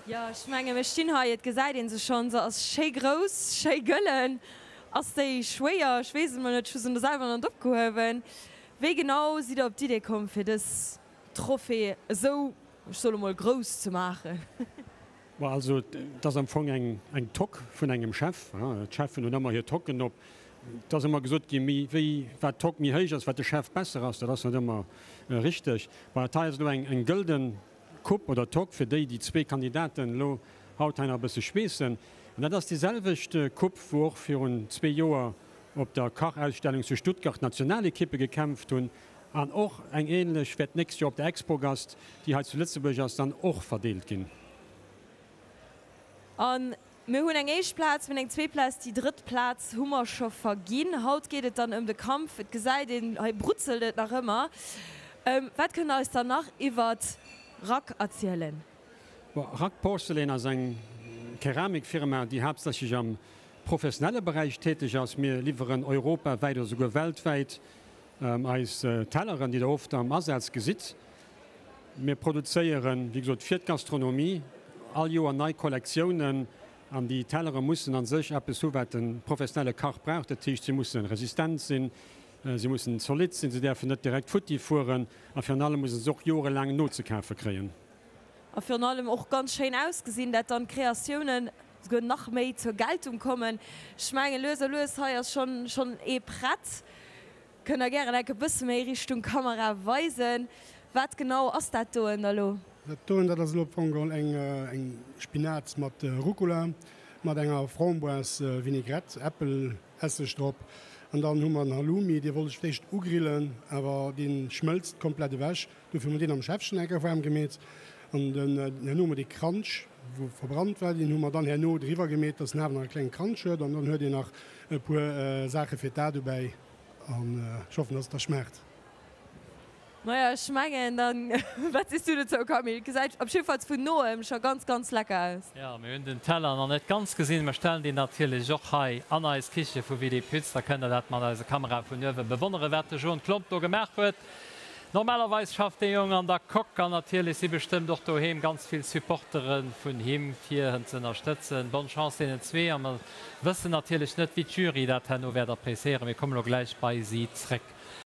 Jo, ech menge mir stinn hei, et gesäit ee se schonn, se ass schéi grouss, schéi gëllen. Ass déi schwéier? Ech weess et emol net, ech hu se elo selwer nach net opgehuewen. Wéi genau sidd der op d'Idee komm fir dës Trophée esou, ech soe lo mol, grouss ze maachen? Bon, also et ass am Fong eng eng Toque vun engem Chef. D'Cheffen hunn ëmmer hir Toquen op. Et ass ëmmer gesot ginn, méi wéi wat d'Toque méi héich ass, wat de Chef besser ass. Dat ass net ëmmer richteg. Bon, dat hei ass elo eng eng gëlden Coupe oder Toque fir déi déi zwee Kandidaten elo haut hei nach e bësse schweessen. An dat ass déi selwecht Coupe, wou och virun zwee Joer op der Kachausstellung zu Stuttgart d'Nationalekippe gekämpft hunn. An och eng ähnlech wäert d'nächst Joer op der Expogast, déi hei zu Lëtzebuerg ass, dann och verdeelt ginn. A mir hunn eng éischt Plaz, mir hunn eng zweet Plaz, déi drëtt Plaz hu mer scho verginn. Haut geet et dann ëm de Kampf. Et gesäit een, hei brutzelt et nach ëmmer. Wat kënnt Der eis dann nach iwwert Rack erzielen? Bon, Rack Porcelain ass eng Keramikfirma, déi haaptsächlech am professionelle Beräich täteg ass. Mir liwweren europawäit oder souguer weltwäit Eis Telleren, déi der oft am Asaz gesitt. Mir produzéieren, wéi gesot, fir d'Gastronomie all Joer nei Kollektiounen. An déi Tellere mussen a sech eppes hu wat de professionelle Kach brauch. Dat heescht, si musse resistent sinn, si mussen zolidd sinn, si däerfen net direkt futti fueren a virun allem musse se och jorelaang nozekafe kréien. A virun allem och ganz schéin ausgesinn, dat dann d'Kreatiounen souguer nach méi zur Geltung kommen. Ech mengen, lues a lues, hei ass schonn schonn ee prett. Kënnt der gären enk e bësse méi Richtung Kamera weisen. Wat genau ass dat doen da lo? Dat doen, dat ass elo am Fong geholl eng eng Spinat mat Rucola, mat enger Framboise Vinaigrette, Äppelesseg drop. An dann hu mer en Halloumi, dee wollt ech fir d'éischt ugrillen, awer dee schmëlzt komplett ewech. Dofir hu mer deen am Schäffchen eng Kéier waarm gemeet an den herno hu mer dee Crunch, wou verbrannt war, deen hu mer dann herno driwwer gemeet, dass en awer nach e klenge Crunch huet an dann huet een nach e puer Saache fir d'A dobäi an ech hoffen, dass et da schmaacht. Maja, ech mengen dann, wat sees du dozou Camille? Gesäit op jiddefalls vun noem scho ganz, ganz lecker aus. Jo, mir hunn den Teller nach net ganz gesinn. Mer stellen deen natierlech och hei an eis Kiche vu Willy Pütz. Da kënnt der dat mat eise Kamerae vun uewe bewonneren, wat de Jean Klomp do gemaach huet. Normalerweis schafft dee Jong an der Coque an natierlech si bestëmmt och doheem ganz vill Supportere vun him fir en ze ënnerstëtzen. Bonne Chance deenen zwee a mer wëssen natierlech net wéi d'Jury dat herno wäert appréciéieren. Mir komme lo gläich bei si zréck.